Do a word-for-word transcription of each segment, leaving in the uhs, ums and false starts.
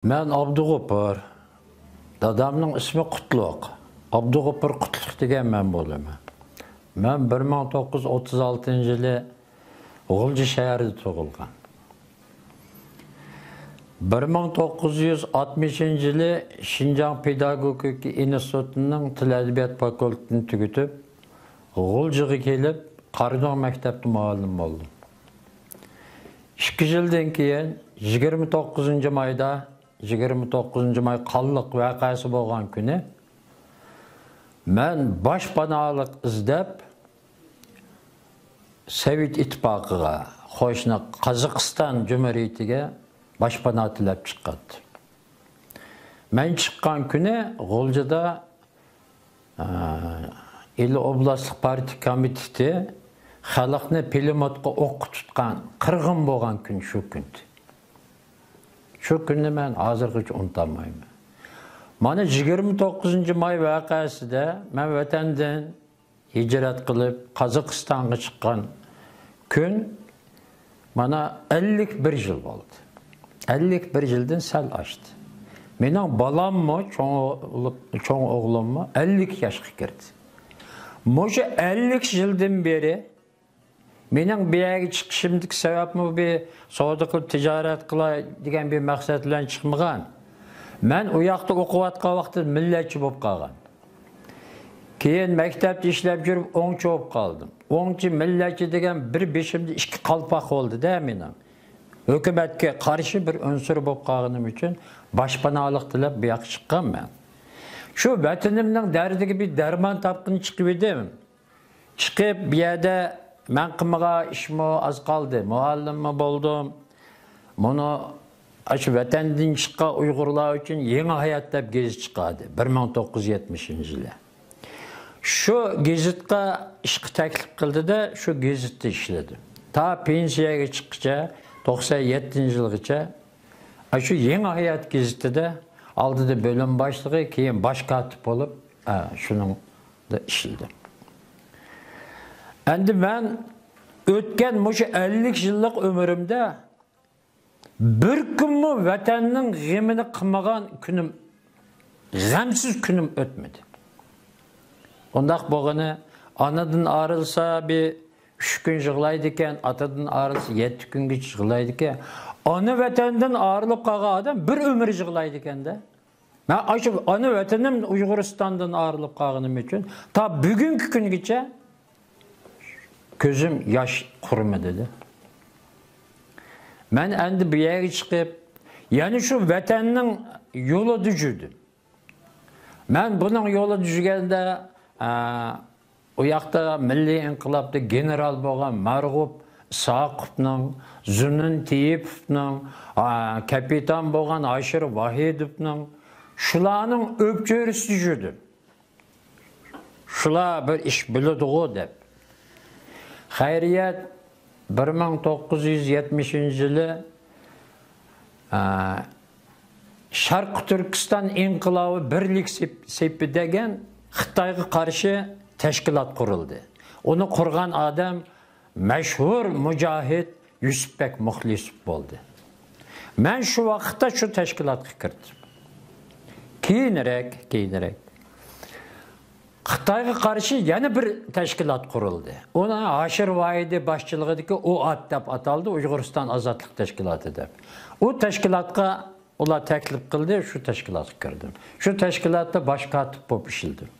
مەن ئابدۇغوپۇر. دادامنىڭ ئىسمى قۇتلۇق. ئابدۇغوپۇر قۇتلۇق دېگەن مەن بولىمەن. مەن بىر مىڭ توققۇز يۈز ئوتتۇز ئالتىنچى يىلى غۇلجا شەھىرىدە تۇغۇلغان. بىر مىڭ توققۇز يۈز ئاتمىشىنچى يىلى شىنجاڭ پېداگوگىكا ئىنستىتۇتىنىڭ تىل ئەدەبىيات فاكۇلتېتىنى تۈگىتىپ، غۇلجىغا كېلىپ، قارادۆڭ مەكتەپتە مۇئەللىم بولدۇم. ئىككى يىلدىن كېيىن، يىگىرمە توققۇزىنچى مايدا، يىگىرمە توققۇزىنچى ماي قانلىق ۋەقەسى بولغان كۈنى، مەن باشپاناھلىق ئىزدەپ، سوۋېت ئىتتىپاقىغا، قوشنا قازاقىستان جۇمھۇرىيىتىگە باشپاناھ تىلەپ چىققانىدىم. مەن چىققان كۈنى غۇلجىدا، ئە، ئىلى ئوبلاستلىق پارتىيە كومىتېتى خەلقنى پىلىموتقا ئوققا تۇتقان، قىرغىن بولغان كۈن شۇ كۈندى. شۇ كۈننى مەن ھازىرغىچە ئۇنتالمايمەن. مانا، يىگىرمە توققۇزىنچى ماي ۋەقەسىدە مەن ۋەتەندىن ھىجرەت قىلىپ، قازاقىستانغا چىققان كۈن، مانا، ئەللىك بىر يىل بولدى. ئەللىك بىر يىلدىن سەل ئاشتى. مېنىڭ بالاممۇ، چوڭ ئوغلۇم-، چوڭ ئوغلۇممۇ ئەللىك ياشقا كىردى. مۇشۇ ئەللىك يىلدىن بېرى مېنىڭ بۇ يەرگە چىقىشىمدىكى سەۋەبمۇ بىر سودا قىلىپ تىجارەت قىلاي دېگەن بىر مەقسەت بىلەن چىقمىغان. مەن ئۇ ياقتا ئوقۇۋاتقان ۋاقتىدا مىللەتچى بولۇپ قالغان. كېيىن مەكتەپتە ئىشلەپ يۈرۈپ ئوڭچى بولۇپ قالدىم. ئوڭچى، مىللەتچى دېگەن بىر بېشىمدا ئىككى قالپاق بولدى-دە مېنىڭ. ھۆكۈمەتكە قارشى بىر ئۇنسۇر بولۇپ قالغىنىم ئۈچۈن باشپاناھلىق تىلەپ بۇ ياققا چىققان مەن. شۇ ۋەتىنىمنىڭ دەردىگە بىر دەرمان تاپقىلى چىقىۋىدىم. چىقىپ، بۇ يەردە مەن قىلمىغان ئىشمۇ ئاز قالدى. مۇئەللىممۇ بولدۇم. مۇنۇ ئاشۇ ۋەتەندىن چىققان ئۇيغۇرلار ئۈچۈن يېڭى ھايات دەپ گېزىت چىقاردى، بىر مىڭ توققۇز يۈز يەتمىشىنچى يىلى. شۇ گېزىتقا ئىشقا تەكلىپ قىلدى-دە، شۇ گېزىتتە ئىشلىدىم. تا پېنسىيەگە چىققىچە، توقسان يەتتىنچى يىلغىچە، ئاشۇ يېڭى ھايات گېزىتىدە ئالدىدا بۆلۈم باشلىقى، كېيىن باش كاتىپ بولۇپ، ئە، شۇنىڭدا ئىشلىدىم. ئەمدى مەن ئۆتكەن مۇشۇ ئەللىك يىللىق ئۆمرۈمدە بىر كۈنمۇ ۋەتەننىڭ غېمىنى قىلمىغان كۈنۈم، غەمسىز كۈنۈم ئۆتمىدى. ئۇنداق بولغىنى، ئانىدىن ئايرىلسا بىر ئۈچ كۈن يىغلايدىكەن، ئاتىدىن ئايرىلسا يەتتە كۈنگىچە يىغلايدىكەن. ئانا ۋەتەندىن ئايرىلىپ قالغان ئادەم بىر ئۆمۈر يىغلايدىكەن-دە. مەن ئاشۇ ئانا ۋەتىنىم ئۇيغۇرىستاندىن ئايرىلىپ قالغىنىم ئۈچۈن تا بۈگۈنكى كۈنگىچە كۆزۈم ياش قۇرۇمىدى. مەن ئەمدى بۇ يەرگە چىقىپ، يەنە شۇ ۋەتەننىڭ يولىدا يۈردۈم. مەن بۇنىڭ يولىدا يۈرگەندە، ئە، ئۇ ياقتا مىللىي ئىنقىلابتا گېنېرال بولغان مەرغۇپ ئىسھاقوۋنىڭ، زۇنۇن تېيىپوۋنىڭ، ئا، كاپىتان بولغان ھاشىر ۋاھىدوۋنىڭ، شۇلارنىڭ ئۆپچۆرىسىدە يۈردۈم. شۇلار بىر ئىش بىلىدىغۇ دەپ. خەيرىيەت، بىر مىڭ توققۇز يۈز يەتمىشىنچى يىلى، ئا، شەرقىي تۈركىستان ئىنقىلابى بىرلىك سېپ-، سېپى دېگەن خىتايغا قارشى تەشكىلات قۇرۇلدى. ئۇنى قۇرغان ئادەم مەشھۇر مۇجاھىد يۈسۈپبەك مۇخلىسوف بولدى. مەن شۇ ۋاقىتتا شۇ تەشكىلاتقا كىردىم. كېيىنرەك، كېيىنرەك خىتايغا قارشى يەنە بىر تەشكىلات قۇرۇلدى. ئۇنى ھاشىر ۋاھىدى باشچىلىقىدىكى ئۇئاد دەپ ئاتالدى، ئۇيغۇرىستان ئازادلىق تەشكىلاتى دەپ. ئۇ تەشكىلاتقا ئۇلار تەكلىپ قىلدى، شۇ تەشكىلاتقا كىردىم. شۇ تەشكىلاتتا باش كاتىپ بولۇپ ئىشلىدىم.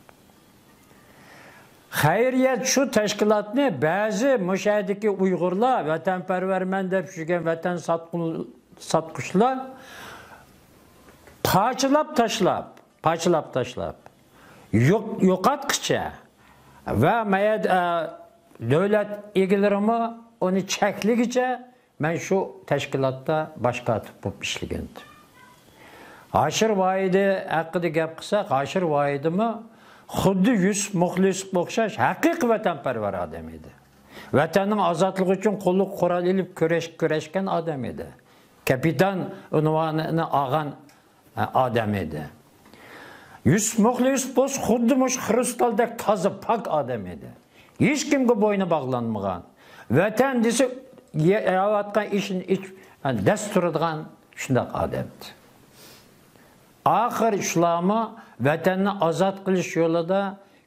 خەيرىيەت شۇ تەشكىلاتنى بەزى مۇشۇ يەردىكى ئۇيغۇرلار، ۋەتەنپەرۋەرمەن دەپ يۈرگەن ۋەتەن ساتقۇن-، ساتقۇچىلار پارچىلاپ تاشلاپ، پارچىلاپ تاشلاپ، يوق-، يوقاتقىچە ۋە مەيەد-، ئە، دۆلەت ئىگىلىرىمۇ ئۇنى چەكلىگىچە مەن شۇ تەشكىلاتتا باش كاتىپ بولۇپ ئىشلىگەنىدىم. ھاشىر ۋاھىدى ھەققىدە گەپ قىلساق، ھاشىر ۋاھىدىمۇ خۇددى يۈسۈپ مۇخلىسوفقا ئوخشاش ھەقىقىي ۋەتەنپەرۋەر ئادەم ئىدى. ۋەتەننىڭ ئازادلىقى ئۈچۈن قولىغا قورال ئېلىپ كۈرەش-، كۈرەشكەن ئادەم ئىدى. كاپىتان ئۇنۋانىنى ئالغان ئادەم ئىدى. يۈسۈپ مۇخلىسوف بولسا خۇددى مۇشۇ خرۇستالدەك تازا پاك ئادەم ئىدى. ھېچكىمگە بوينى باغلانمىغان، ۋەتەن دېسە يەۋاتقان ئېشىنى ئىچىپ دەس تۇرىدىغان شۇنداق ئادەم ئىدى. ئاخىر شۇلارمۇ ۋەتەننى ئازاد قىلىش يولىدا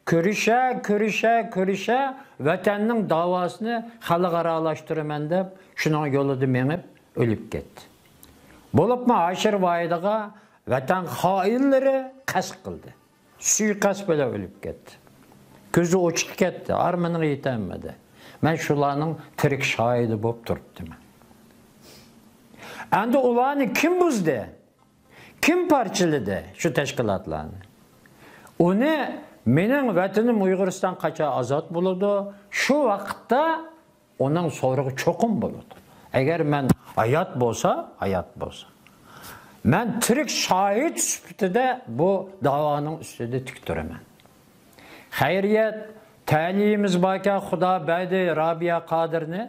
كۈرىشە، كۈرىشە، كۈرىشە، ۋەتەننىڭ داۋاسىنى خەلقئارالاشتۇرىمەن دەپ، شۇنىڭ يولىدا مېڭىپ ئۆلۈپ كەتتى. بولۇپمۇ ھاشىر ۋاھىدىغا ۋەتەن خائىنلىرى قەست قىلدى. سۇيىقەست بىلەن ئۆلۈپ كەتتى. كۆزى ئوچۇق كەتتى، ئارمىنىغا يېتەلمىدى. مەن شۇلارنىڭ تىرىك شاھىدى بولۇپ تۇرۇپتىمەن. ئەمدى ئۇلارنى كىم بۇزدى؟ كىم پارچىلىدى شۇ تەشكىلاتلارنى؟ ئۇنى مېنىڭ ۋەتىنىم ئۇيغۇرىستان قاچان ئازاد بولىدۇ، شۇ ۋاقىتتا ئۇنىڭ سورىقى چوقۇم بولىدۇ. ئەگەر مەن ھايات بولسا، ھايات بولسا. مەن تىرىك شاھىت سۈپىتىدە بۇ داۋانىڭ ئۈستىدە تىك تۇرىمەن. خەيرىيەت، تەلىيىمىز باركەن، خۇدا بەردى رابىيە قادىرنى.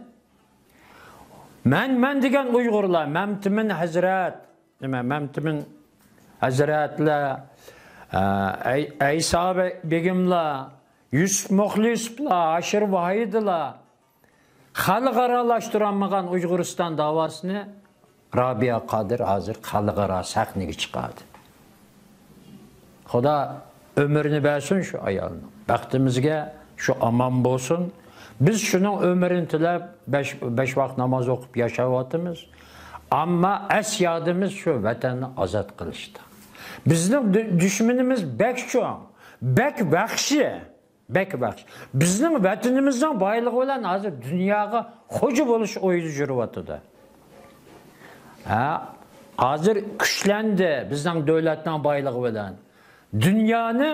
مەن، مەن دېگەن ئۇيغۇرلار، مەمتىمىن ھەزرەت، نېمە، مەمتىمىن ھەزرەتلەر، ئە، ئەي-، ئەيسا بە-، بېگىملار، يۈسۈپ مۇخلىسوۋلار، ھاشىر ۋاھىدىلار، خەلقئارالاشتۇرالمىغان ئۇيغۇرىستان داۋاسىنى رابىيە قادىر ھازىر خەلقئارا سەھنىگە چىقاردى. خۇدا ئۆمرىنى بەرسۇن شۇ ئايالنىڭ. بەختىمىزگە شۇ ئامان بولسۇن. بىز شۇنىڭ ئۆمرىنى تىلەپ، بەش، بەش ۋاق ناماز ئوقۇپ ياشاۋاتىمىز. ئەمما ئەس يادىمىز شۇ ۋەتەننى ئازاد قىلىشتا. بىزنىڭ دۈ-، دۈشمىنىمىز بەك چوڭ، بەك ۋەھشىي، بەك ۋەھشىي. بىزنىڭ ۋەتىنىمىزنىڭ بايلىقى بىلەن ھازىر دۇنياغا خوجا بولۇش ئويىدا يۈرۈۋاتىدۇ. ھە، ھازىر كۈچلەندى بىزنىڭ دۆلەتنىڭ بايلىقى بىلەن. دۇنيانى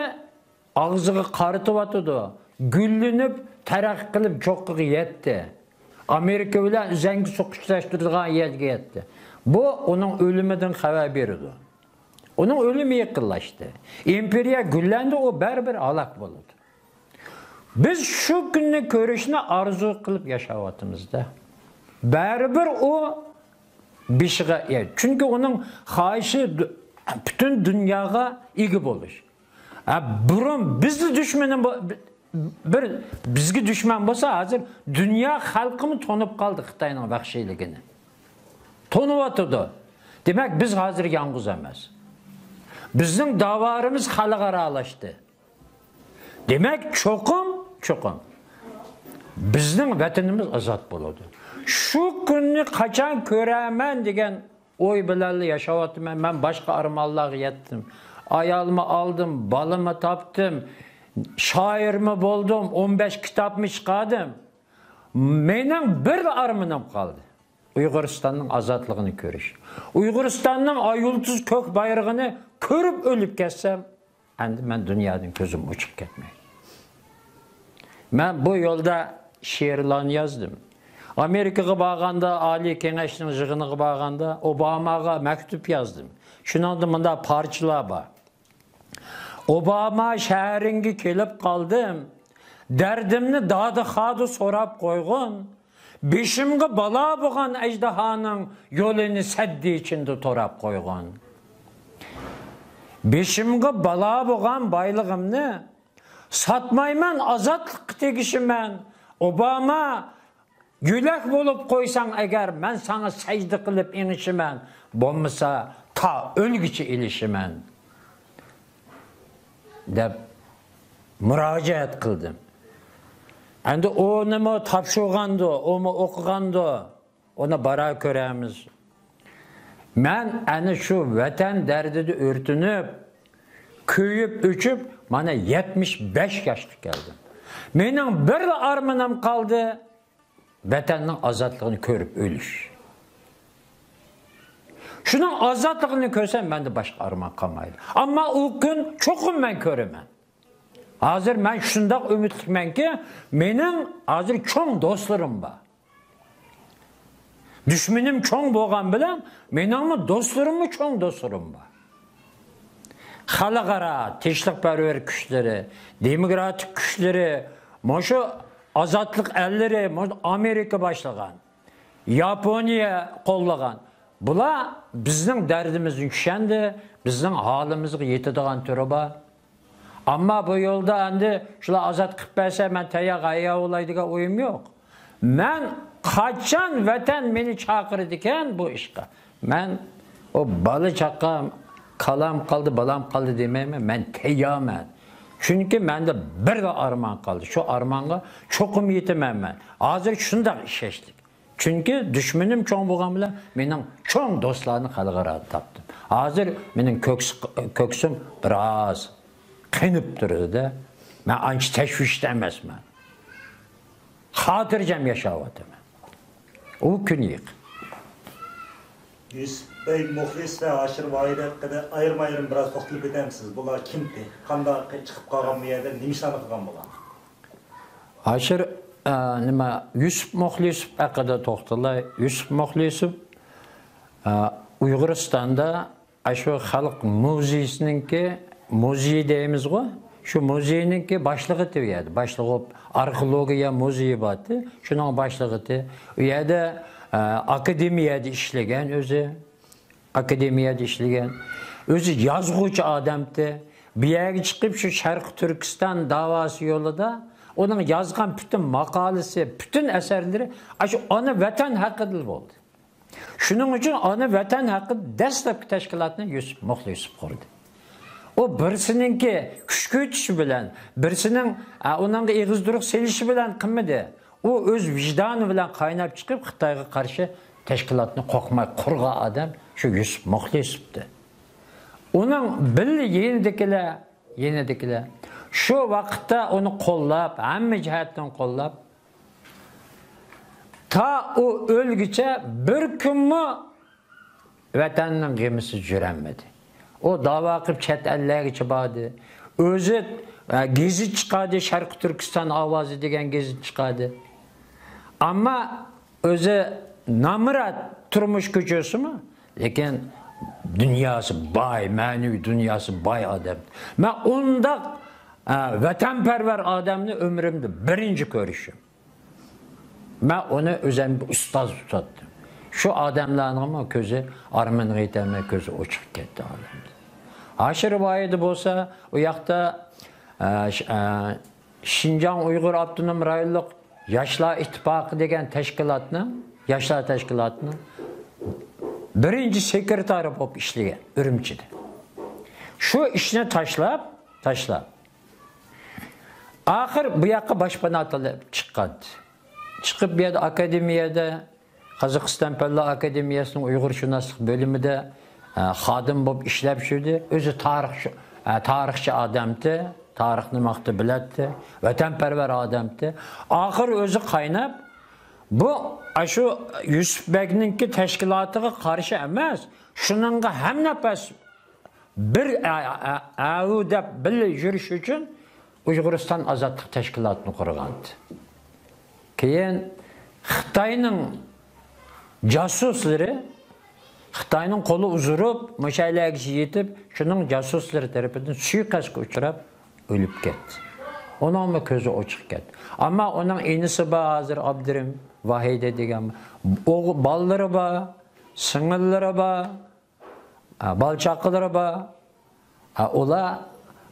ئاغزىغا قارىتىۋاتىدۇ. گۈللىنىپ، تەرەققىي قىلىپ، چوققىغا يەتتى. ئامېرىكا بىلەن ئۈزەڭگە سوقۇشلاشتۇرىدىغان يەرگە يەتتى. بۇ ئۇنىڭ ئۆلۈمىدىن خەۋەر بېرىدۇ. ئۇنىڭ ئۆلۈمى يېقىنلاشتى. ئىمپېرىيە گۈللەندى، ئۇ بەرىبىر ھالاك بولىدۇ. بىز شۇ كۈننى كۆرۈشنى ئارزۇ قىلىپ ياشاۋاتىمىز-دە. بەرىبىر ئۇ بېشىغا، يە، چۈنكى ئۇنىڭ خاھىشى دۇ-، پۈتۈن دۇنياغا ئىگە بولۇش. ھە، بۇرۇن بىزنى دۈشمىنى بو-، بىر بىزگە دۈشمەن بولسا، ھازىر دۇنيا خەلقىمۇ تونۇپ قالدى خىتاينىڭ ۋەھشىيلىكىنى. تونۇۋاتىدۇ. دېمەك، بىز ھازىر يالغۇز ئەمەس. بىزنىڭ داۋالىرىمىز خەلقئارالاشتى. دېمەك، چوقۇم، چوقۇم بىزنىڭ ۋەتىنىمىز ئازاد بولىدۇ. شۇ كۈننى قاچان كۆرەرمەن دېگەن ئوي بىلەنلا ياشاۋاتىمەن. مەن باشقا ئارمانلارغا يەتتىم. ئايالمۇ ئالدىم، بالىمۇ تاپتىم، شائىرمۇ بولدۇم، ئون بەش كىتابمۇ چىقاردىم. مېنىڭ بىر ئارمىنىم قالدى. ئۇيغۇرىستاننىڭ ئازادلىقىنى كۆرۈش. ئۇيغۇرىستاننىڭ ئاي يۇلتۇز كۆك بايرىقىنى كۆرۈپ ئۆلۈپ كەتسەم، ئەمدى مەن دۇنيادىن كۆزۈم ئوچۇق كەتمەيدۇ. مەن بۇ يولدا شېئىرلارنى يازدىم. ئامېرىكىغا بارغاندا، ئالىي كېڭەشنىڭ يىغىنىغا بارغاندا، ئوباماغا مەكتۇپ يازدىم. شۇنىڭدا مۇنداق پارچىلار بار. ئوباما، شەھىرىڭگە كېلىپ قالدىم. دەردىمنى دادىخادا سوراپ قويغىن. بېشىمغا بالا بولغان ئەجدىھانىڭ يولىنى سەددى ئىچىندە توراپ قويغىن. بېشىمغا بالا بولغان بايلىقىمنى ساتمايمەن، ئازادلىققا تېگىشىمەن. ئوباما، يۆلەك بولۇپ قويساڭ ئەگەر، مەن ساڭا سەجدە قىلىپ ئېڭىشىمەن، بولمىسا تا ئۆلگۈچە ئېلىشىمەن، دەپ مۇراجىئەت قىلدىم. ئەمدى ئۇنىمۇ تاپشۇرغاندۇ، ئۇمۇ ئوقۇغاندۇ، ئۇنى بارا كۆرەرمىز. مەن ئەنە شۇ ۋەتەن دەردىدە ئۆرتىنىپ، كۆيۈپ، ئۆچۈپ، مانا يەتمىش بەش ياشقا كەلدىم. مېنىڭ بىرلا ئارمىنىم قالدى. ۋەتەننىڭ ئازادلىقىنى كۆرۈپ ئۆلۈش. شۇنىڭ ئازادلىقىنى كۆرسەم، مەندە باشقا ئارمان قالمايدۇ. ئەمما ئۇ كۈن چوقۇم مەن كۆرىمەن. ھازىر مەن شۇنداق ئۈمىدلىكمەنكى، مېنىڭ ھازىر چوڭ دوستلىرىم بار. دۈشمىنىم چوڭ بولغان بىلەن، مېنىڭمۇ دوستلىرىممۇ چوڭ دوستلىرىم بار. خەلقئارا تىنچلىقپەرۋەر كۈچلىرى، دېموكراتىك كۈچلىرى، مۇشۇ ئازادلىق ئەللىرى، مۇشۇ ئامېرىكا باشلىغان، ياپونىيە قوللىغان، بۇلار بىزنىڭ دەردىمىزنى چۈشەندى، بىزنىڭ ھالىمىزغا يېتىدىغان تۈرى بار. ئەمما بۇ يولدا ئەمدى شۇلار ئازاد قىلىپ بەرسە، مەن تەييار ھەييار بولاي دېگەن ئويۇم يوق. مەن قاچان ۋەتەن مېنى چاقىرىدىكەن بۇ ئىشقا، مەن ئۇ بالا چاقام، كالام قالدى، بالام قالدى دېمەيمەن، مەن تەييارمەن. چۈنكى مەندە بىرلا ئارمان قالدى. شۇ ئارمانغا چوقۇم يېتىمەن مەن. ھازىر شۇنداق ئىشەنچلىك. چۈنكى دۈشمىنىم چوڭ بولغان بىلەن مېنىڭ چوڭ دوستلارنى خەلقئارادا تاپتىم. ھازىر مېنىڭ كۆكس-، كۆكسۈم بىراز قېنىپ تۇرىدۇ-دە. مەن ئانچە تەشۋىشتە ئەمەسمەن. خاتىرجەم ياشاۋاتىمەن. ئۇ كۈن يېقىن. يۈسۈپ بەگ مۇخلىس ۋە ھاشىر ۋاھىدى ھەققىدە ئايرىم-ئايرىم بىراز توختىلىپ ئۆتەمسىز؟ بۇلار كىمتى؟ قانداق چىقىپ قالغان بۇ يەردە؟ نېمە ئىشلارنى قىلغان بۇلار؟ ھاشىر، ئە، نېمە، يۈسۈپ مۇخلىسوف ھەققىدە توختىلاي. يۈسۈپ مۇخلىسوف، ئە، ئۇيغۇرىستاندا ئاشۇ خەلق مۇزېيىنىڭكى، مۇزېي دەيمىزغۇ، شۇ مۇزېينىڭكى باشلىقى ئىدى ئۇ يەردە. باشلىقى بولۇپ، ئارخېئولوگىيە مۇزېيى بارتى، شۇنىڭ باشلىقى ئىدى. ئۇ يەردە، ئە، ئاكادېمىيەدە ئىشلىگەن ئۆزى. ئاكادېمىيەدە ئىشلىگەن. ئۆزى يازغۇچى ئادەمتى. بۇ يەرگە چىقىپ، شۇ شەرقىي تۈركىستان داۋاسى يولىدا ئۇنىڭ يازغان پۈتۈن ماقالىسى، پۈتۈن ئەسەرلىرى ئاشۇ ئانا ۋەتەن ھەققىدىلا بولدى. شۇنىڭ ئۈچۈن ئانا ۋەتەن ھەققىدە دەسلەپكى تەشكىلاتنى يۈسۈپ مۇخلىسوف قۇردى. ئۇ بىرسىنىڭكى كۈچ كۈچىشى بىلەن، بىرسىنىڭ، ئە، ئۇنىڭغا ئېغىز دۇرۇق سېلىشى بىلەن قىلمىدى. ئۇ ئۆز ۋىجدانى بىلەن قايناپ چىقىپ، خىتايغا قارشى تەشكىلاتنى قورقماي قۇرغان ئادەم شۇ يۈسۈپ مۇخلىسوفدى. ئۇنىڭ بىللە يېنىدىكىلەر، يېنىدىكىلەر شۇ ۋاقىتتا ئۇنى قوللاپ، ھەممە جەھەتتىن قوللاپ، تا ئۇ ئۆلگۈچە بىر كۈنمۇ ۋەتەننىڭ غېمىسىز يۈرەلمىدى. ئۇ داۋا قىلىپ چەت ئەللەرگىچە باردى. ئۆزى، ئە، گېزىت چىقاردى، شەرقىي تۈركىستان ئاۋازى دېگەن گېزىت چىقاردى. ئەمما ئۆزى نامرات تۇرمۇش كۆچۈرسىمۇ، لېكىن دۇنياسى باي، مەنىۋى دۇنياسى باي ئادەم. مەن ئۇنداق، ئە، ۋەتەنپەرۋەر ئادەمنى ئۆمرۈمدە بىرىنچى كۆرۈشۈم. مەن ئۇنى ئۆزۈمگە ئۇستاز تۇتاتتىم. شۇ ئادەملەرنىڭمۇ كۆزى ئارمىنىغا يېتەلمەي، كۆزى ئوچۇق كەتتى ئادەمدە. ھاشىر ۋاھىدى بولسا، ئۇ ياقتا، ئە، ش-، ئە، شىنجاڭ ئۇيغۇر ئاپتونوم رايونلۇق ياشلار ئىتتىپاقى دېگەن تەشكىلاتنىڭ، ياشلار تەشكىلاتىنىڭ بىرىنچى سېكرېتارى بولۇپ ئىشلىگەن ئۈرۈمچىدە. شۇ ئىشنى تاشلاپ، تاشلاپ، ئاخىر بۇ ياققا باشپانا تاللاپ چىققان. چىقىپ بۇ يەردە ئاكادېمىيەدە، قازاقىستان پەنلەر ئاكادېمىيەسىنىڭ ئۇيغۇرشۇناسلىق بۆلۈمىدە، ئە، خادىم بولۇپ ئىشلەپ يۈردى. ئۆزى تارىخ-، ئە، تارىخچى ئادەمتى، تارىخنى ماختى بىلەتتى، ۋەتەنپەرۋەر ئادەمتى. ئاخىر ئۆزى قايناپ، بۇ، ئاشۇ يۈسۈپ بەگنىڭكى تەشكىلاتىغا قارشى ئەمەس، شۇنىڭغا ھەمنەپەس بىر ئە-، ئە-، ئەۋۇ دەپ بىللە يۈرۈش ئۈچۈن ئۇيغۇرىستان ئازادلىق تەشكىلاتىنى قۇرغانىدى. كېيىن خىتاينىڭ جاسۇسلىرى، خىتاينىڭ قولى ئۇزىرىپ، مۇشۇ يەرلەرگىچە يېتىپ، شۇنىڭ جاسۇسلىرى تەرىپىدىن سۇيىقەستكە ئۇچراپ ئۆلۈپ كەتتى. ئۇنىڭمۇ كۆزى ئوچۇق كەتتى. ئەمما ئۇنىڭ ئىنىسى بار، ھازىر ئابدۇرېھىم ۋاھىدى دېگەن ئوغ-، بالىلىرى بار، سىڭىللىرى بار. ئا، بالا-چاقىلىرى بار. ئا، ئۇلار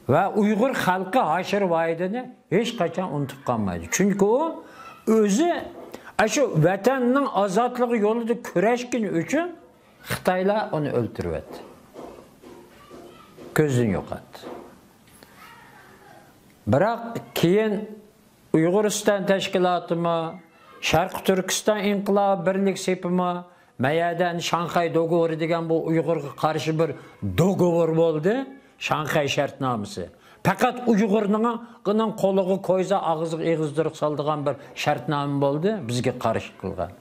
ۋە ئۇيغۇر خەلقى ھاشىر ۋاھىدىنى ھېچقاچان ئۇنتۇپ قالمايدۇ. چۈنكى ئۇ ئۆزى ئاشۇ ۋەتەننىڭ ئازادلىقى يولىدا كۈرەشكىنى ئۈچۈن خىتايلار ئۇنى ئۆلتۈرۈۋەتتى. كۆزدىن يوقاتتى. بىراق كېيىن ئۇيغۇرىستان تەشكىلاتىمۇ، شەرقىي تۈركىستان ئىنقىلابىي بىرلىك سېپىمۇ، مەيەدە شاڭخەي دوگوۋورى دېگەن بۇ ئۇيغۇرغا قارشى بىر دوگوۋور بولدى، شاڭخەي شەرتنامىسى. پەقەت ئۇيغۇرنىڭ، قىنىڭ قولىغا كويزا، ئاغزىغا ئېغىزدۇرۇق سالىدىغان بىر شەرتنامە بولدى، بىزگە قارشى قىلغان.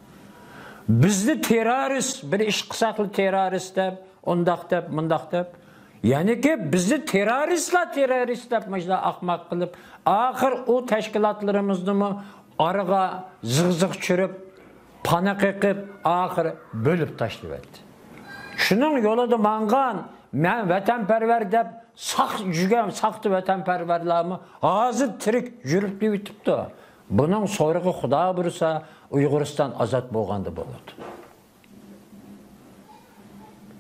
بىزنى تېررورىست، بىر ئىش قىلساقلا تېررورىست دەپ، ئۇنداق دەپ، مۇنداق دەپ. يەنىكى بىزنى تېررورىستلار، تېررورىست دەپ مۇشۇنداق ئاقماق قىلىپ، ئاخىر ئۇ تەشكىلاتلىرىمىزنىمۇ ئارىغا زىغ-زىغ چۈشۈرۈپ، پانا قېقىپ، ئاخىر بۆلۈپ تاشلىۋەتتى. شۇنىڭ يولىدا ماڭغان مەن ۋەتەنپەرۋەر دەپ ساق-، يۈرگەن ساختا ۋەتەنپەرۋەرلەرمۇ ھازىر تىرىك يۈرۈپ يېتىپتۇ. بۇنىڭ سورىقى خۇدا بۇيرۇسا ئۇيغۇرىستان ئازاد بولغاندا بولىدۇ.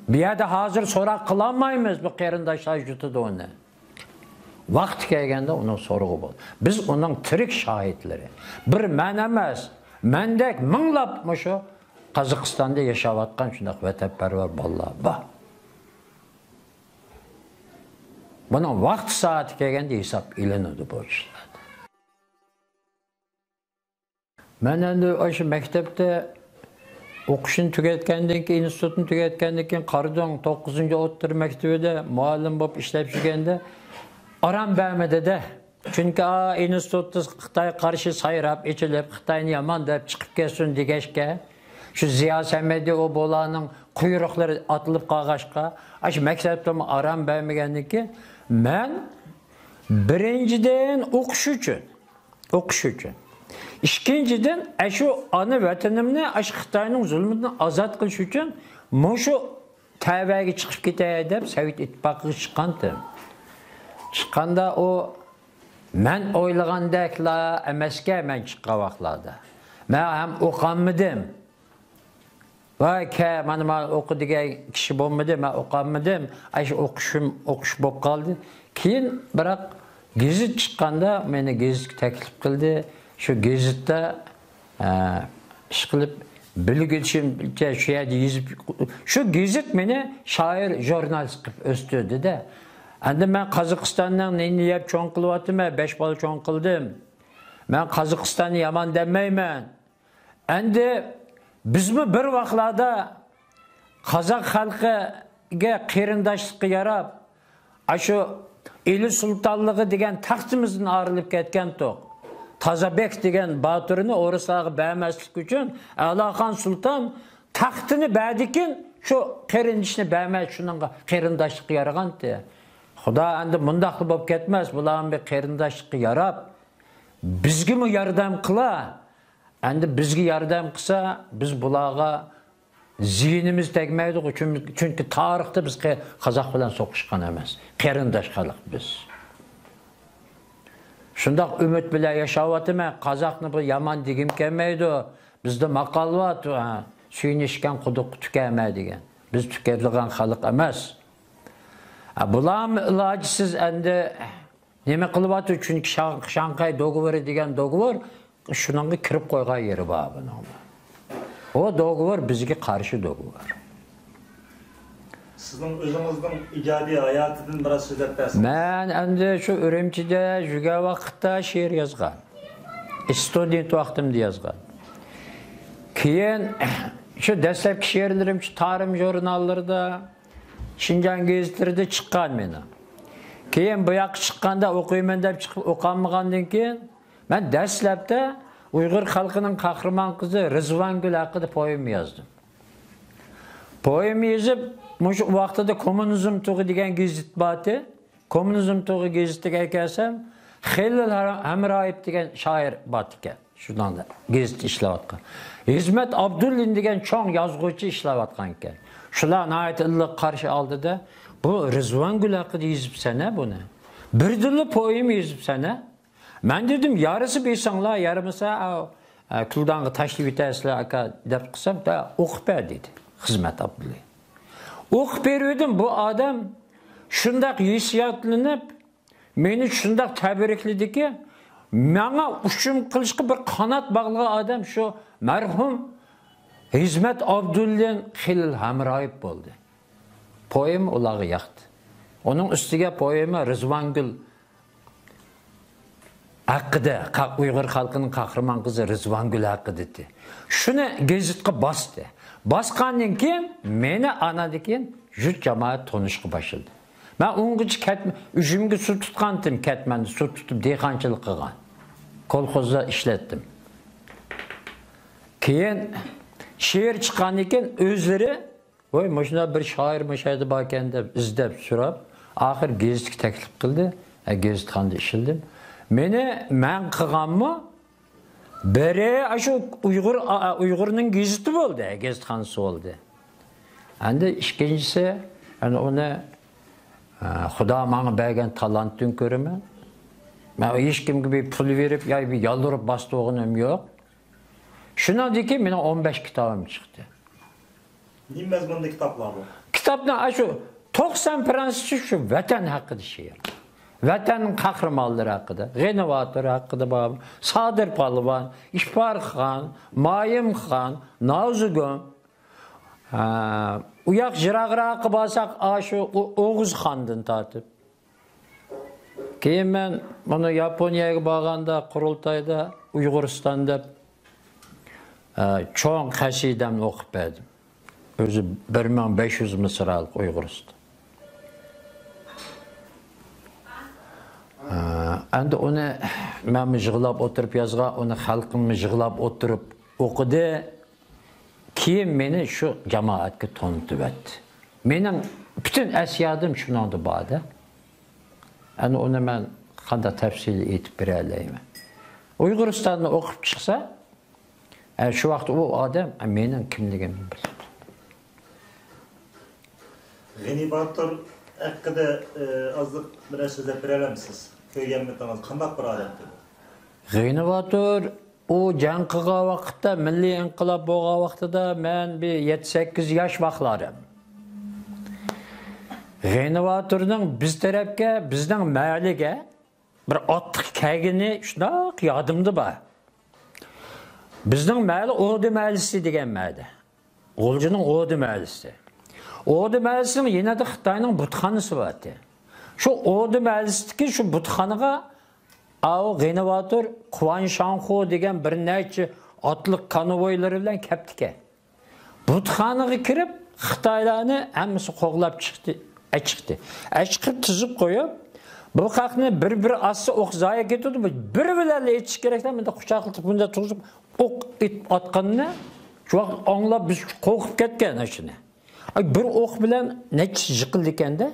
بۇ يەردە ھازىر سوراق قىلالمايمىز، بۇ قېرىنداشلار يۇتىدۇ ئۇنى. ۋاقتى كەلگەندە ئۇنىڭ سورىقى بولىدۇ. بىز ئۇنىڭ تىرىك شاھىتلىرى. بىر مەن ئەمەس، مەندەك مىڭلاپ مۇشۇ قازاقىستاندا ياشاۋاتقان شۇنداق ۋەتەنپەرۋەر بالىلار بار. بۇنىڭ ۋاقتى سائىتى كەلگەندە ھېساب ئېلىنىدۇ بۇ ئىشلاردا. مەن ئەمدى ئاشۇ مەكتەپتە ئوقۇشنى تۈگەتكەندىن كېيىن، ئىنستىتۇتنى تۈگەتكەندىن كېيىن قارىدۇڭ، توققۇزىنچى ئوتتۇرا مەكتىۋىدە مۇئەللىم بولۇپ ئىشلەپ يۈرگەندە ئارام بەرمىدى-دە. چۈنكى، ئا، ئىنستىتۇتتا خىتايغا قارشى سايراپ، ئېچىلىپ، خىتاينى يامان دەپ چىقىپ كەتسۇن دېگەچكە، شۇ زىيا سەمەدى، ئۇ بۇلارنىڭ قۇيرۇقلىرى ئاتىلىپ قالغاچقا، ئاشۇ مەكتەپتىمۇ ئارام بەرمىگەندىن كېيىن، مەن بىرىنچىدىن ئوقۇش ئۈچۈن، ئوقۇش ئۈچۈن. ئىككىنچىدىن، ئەشۇ ئانا ۋەتىنىمنى ئاشۇ خىتاينىڭ زۇلمىدىن ئازاد قىلىش ئۈچۈن مۇشۇ تەۋەگە چىقىپ كېتەي دەپ سوۋېت ئىتتىپاقىغا چىققانتىم. چىققاندا ئۇ مەن ئويلىغاندەكلا ئەمەسكەن مەن چىققان ۋاقىتلاردا. مەن ھەم ئوقالمىدىم. ۋاي كە، مانا مانا ئوقۇ دېگەن كىشى بولمىدى، مەن ئوقالمىدىم. ئاشۇ ئوقۇشۇم، ئوقۇش بولۇپ قالدى. كېيىن بىراق گېزىت چىققاندا مېنى گېزىتكە تەكلىپ قىلدى. شۇ گېزىتتە، ئە، ئىشقىلىپ بىلگۈچىمچە شۇ يەردە يېزىپ، شۇ گېزىت مېنى شائىر، ژۇرنالىست قىلىپ ئۆستۈردى-دە. ئەمدى مەن قازاقىستاننىڭ نېنىنى يەپ چوڭ قىلىۋاتىمەن، بەش بالا چوڭ قىلدىم. مەن قازاقىستاننى يامان دەمەيمەن. ئەمدى بىزمۇ بىر ۋاقىتلاردا قازاق خەلقىگە قېرىنداشلىققا ياراپ، ئاشۇ ئىلى سۇلتانلىقى دېگەن تەختىمىزدىن ئايرىلىپ كەتكەنتۇق. تازابېك دېگەن باتۇرنى ئورۇسلارغا بەرمەسلىك ئۈچۈن ئەلاخان سۇلتان تەختىنى بەردىكىن، شۇ قېرىندىشىنى بەرمەي، شۇنىڭغا قېرىنداشلىققا يارىغانتى. خۇدا ئەمدى مۇنداقلا بولۇپ كەتمەس، بۇلارمۇ بىر قېرىنداشلىققا ياراپ، بىزگىمۇ ياردەم قىلا. ئەمدى بىزگە ياردەم قىلسا، بىز بۇلارغا زىيىنىمىز تەگمەيدىغۇ، چۈن-، چۈنكى تارىختا بىز قې-، قازاق بىلەن سوقۇشقان ئەمەس، قېرىنداش خەلق بىز. شۇنداق ئۈمىد بىلەن ياشاۋاتىمەن، قازاقنى بىر يامان دېگۈم كەلمەيدۇ. بىزدە ماقال بار، ھە، سۈيىنى ئىچكەن قۇدۇققا تۈكەرمە دېگەن. بىز تۈكەيدىغان خەلق ئەمەس. ھە، بۇلارمۇ ئىلاجسىز ئەمدى نېمە قىلىۋاتىدۇ؟ چۈنكى شاڭ-، شاڭخەي دوگوۋورى دېگەن دوگوۋور شۇنىڭغا كىرىپ قويغان يېرى بار بۇنىڭ. ئۇ دوگوۋور بىزگە قارشى دوگوۋور. سىزنىڭ ئۆزىڭىزنىڭ ئىجادىي ھاياتىدىن بىراز سۆزلەپ بەرسىڭىز. مەن ئەمدى شۇ ئۈرۈمچىدە يۈرگەن ۋاقىتتا شېئىر يازغان. ئىستۇدېنت ۋاقتىمدا يازغان. كېيىن شۇ دەسلەپكى شېئىرلىرىم شۇ تارىم ژۇرناللىرىدا، شىنجاڭ گېزىتلىرىدە چىققان مېنىڭ. كېيىن بۇ ياققا چىققاندا ئوقۇيمەن دەپ چىقىپ ئوقالمىغاندىن كېيىن، مەن دەسلەپتە ئۇيغۇر خەلقىنىڭ قەھرىمان قىزى رىزۋانگۈل ھەققىدە پوئېما يازدىم. پوئېما يېزىپ، مۇشۇ ۋاقتىدا كوممۇنىزم تۇغى دېگەن گېزىت بارتى. كوممۇنىزم تۇغى گېزىتىگە كەلسەم، خېلىل ھەمرايېف دېگەن شائىر بارتىكەن. شۇنىڭدا گېزىتتە ئىشلەۋاتقان. ھىزمەت ئابدۇللىن دېگەن چوڭ يازغۇچى ئىشلەۋاتقان ئىكەن. شۇلار ناھايىتى ئىللىق قارشى ئالدىدا، بۇ رىزۋانگۈل ھەققىدە يېزىپسەن-ھە بۇنى. بىردىنلا پوئېما يېزىپسەن-ھە. مەن دېدىم، يارىسا بېسىڭلار، يارىمىسا، ئاۋ، ئە، كۈلدانغا تاشلىۋېتەرسىلەر، ئاكا، دەپ قىلسام، دە، ئوقۇپ بەر دېدى خىزمەت ئابدۇللى. ئوقۇپ بېرىۋىدىم، بۇ ئادەم شۇنداق ھېسسىياتلىنىپ، مېنى شۇنداق تەبرىكلىدىكى، ماڭا ئۇچۇم قىلىشقا بىر قانات باغلىغان ئادەم شۇ مەرھۇم ھىزمەت ئابدۇللىن، خېلىل ھەمرايېف بولدى. پوئېما ئۇلارغا ياقتى. ئۇنىڭ ئۈستىگە پوئېما رىزۋانگۈل ھەققىدە، قا-، ئۇيغۇر خەلقىنىڭ قەھرىمان قىزى رىزۋانگۈل ھەققىدە ئىدى. شۇنى گېزىتقا باستى. باسقاندىن كېيىن مېنى ئاناندىن كېيىن يۇرت جامائەت تونۇشقا باشلىدى. مەن ئۇنغىچە كەتمە-، ئۈجۈمگە سۇ تۇتقانتىم، كەتمەندە سۇ تۇتۇپ دېھقانچىلىق قىلغان. كولخوزدا ئىشلەتتىم. كېيىن شېئىر چىققاندىن كېيىن ئۆزلىرى، ۋاي، مۇشۇنداق بىر شائىر مۇشۇ يەردە باركەن دەپ ئىزدەپ سوراپ، ئاخىر گېزىتكە تەكلىپ قىلدى. ھە، گېزىتخانىدا ئىشلىدىم. مېنى مەن قىلغانمۇ بىرى ئاشۇ ئۇيغۇر، ئا-، ئۇيغۇرنىڭ گېزىتى بولدى، گېزىتخانىسى بولدى. ئەمدى ئىككىنچىسى، يەنى ئۇنى، ئە، خۇدا ماڭا بەرگەن تالانتتىن كۆرىمەن. مەن ھېچكىمگە بىر پۇل بېرىپ يا بىر يالۋۇرۇپ باستۇرغىنىم يوق. شۇنىڭدىن كېيىن مېنىڭ ئون بەش كىتابىم چىقتى. نېمە مەزمۇندا كىتابلار بۇ؟ كىتابنىڭ ئاشۇ توقسان پىروتسېنتى شۇ ۋەتەن ھەققىدە شېئىر. ۋەتەننىڭ قەھرىمانلىرى ھەققىدە، غېنى باتۇر ھەققىدە بار، سادىر پالۋان، ئىپارخان، مايىمخان، نازۇگۇم. ھە، ئۇ ياق يىراقراققا بارساق، ئاشۇ ئو-، ئوغۇزخاندىن تارتىپ. كېيىن مەن مانا ياپونىيەگە بارغاندا، قۇرۇلتايدا ئۇيغۇرىستان دەپ، ئە، چوڭ قەسىدەمنى ئوقۇپ بەردىم. ئۆزى بىر مىڭ بەش يۈز مىسرالىق ئۇيغۇرىستان. ئە، ئەمدى ئۇنى مەنمۇ يىغلاپ ئولتۇرۇپ يازغان، ئۇنى خەلقىممۇ يىغلاپ ئولتۇرۇپ ئوقۇدى. كېيىن مېنى شۇ جامائەتكە تونۇتۇۋەتتى. مېنىڭ پۈتۈن ئەسيادىم شۇنىڭدا بار-دە. ئەنە ئۇنى مەن قانداق تەپسىلىي ئېيتىپ بېرەلەيمەن. ئۇيغۇرىستاننى ئوقۇپ چىقسا، ئە، شۇ ۋاقىت ئۇ ئادەم، ئە، مېنىڭ كىملىكىمنى بىلىدۇ. غېنى باتۇر ھەققىدە، ئە، ئازلىق بىرەر سۆزلەپ بېرەلەمسىز؟ كۆرگەنمىتىڭىز؟ قانداق بىر ئادەمتى بۇ؟ غېنى باتۇر ئۇ جەڭ قىلغان ۋاقىتتا، مىللىي ئىنقىلاب بولغان ۋاقتىدا مەن بىر يەتتە سەككىز ياش ۋاقلارىم. غېنى باتۇرنىڭ بىز تەرەپكە، بىزنىڭ مەھەللىگە بىر ئاتلىق كەلگىنى شۇنداق يادىمدا بار. بىزنىڭ مەھەللە ئوردۇ مەھەللىسى دېگەن مەھەللە. غۇلجىنىڭ ئوردۇ مەھەللىسى. ئوردۇ مەھەللىسىنىڭ يېنىدا خىتاينىڭ بۇتخانىسى بارتى. شۇ ئوردۇ مەھەللىسىدىكى شۇ بۇتخانىغا ئاۋۇ غېنى باتۇر، قۇۋان شاڭخۇ دېگەن بىر نەچچە ئاتلىق كانۋويلىرى بىلەن كەپتىكەن. بۇتخانىغا كىرىپ، خىتايلارنى ھەممىسى قوغلاپ چىقتى، ئەچىقتى. ئەچىقىپ تىزىپ قويۇپ، بۇ خەقنى بىر-بىر ئاتسا ئوق زايە كېتىدۇ، بىر بىلەنلا ئېتىش كېرەكلا، مۇنداق قۇچاقلىتىپ، مۇنداق تۇرغۇزۇپ، ئوق ئېتىپ ئاتقىنىنى شۇ ۋاقىت ئاڭلاپ، بىز قورقۇپ كەتكەن ئاشۇنى. ئاي، بىر ئوق بىلەن نەچچە يىقىلدىكەن-دە.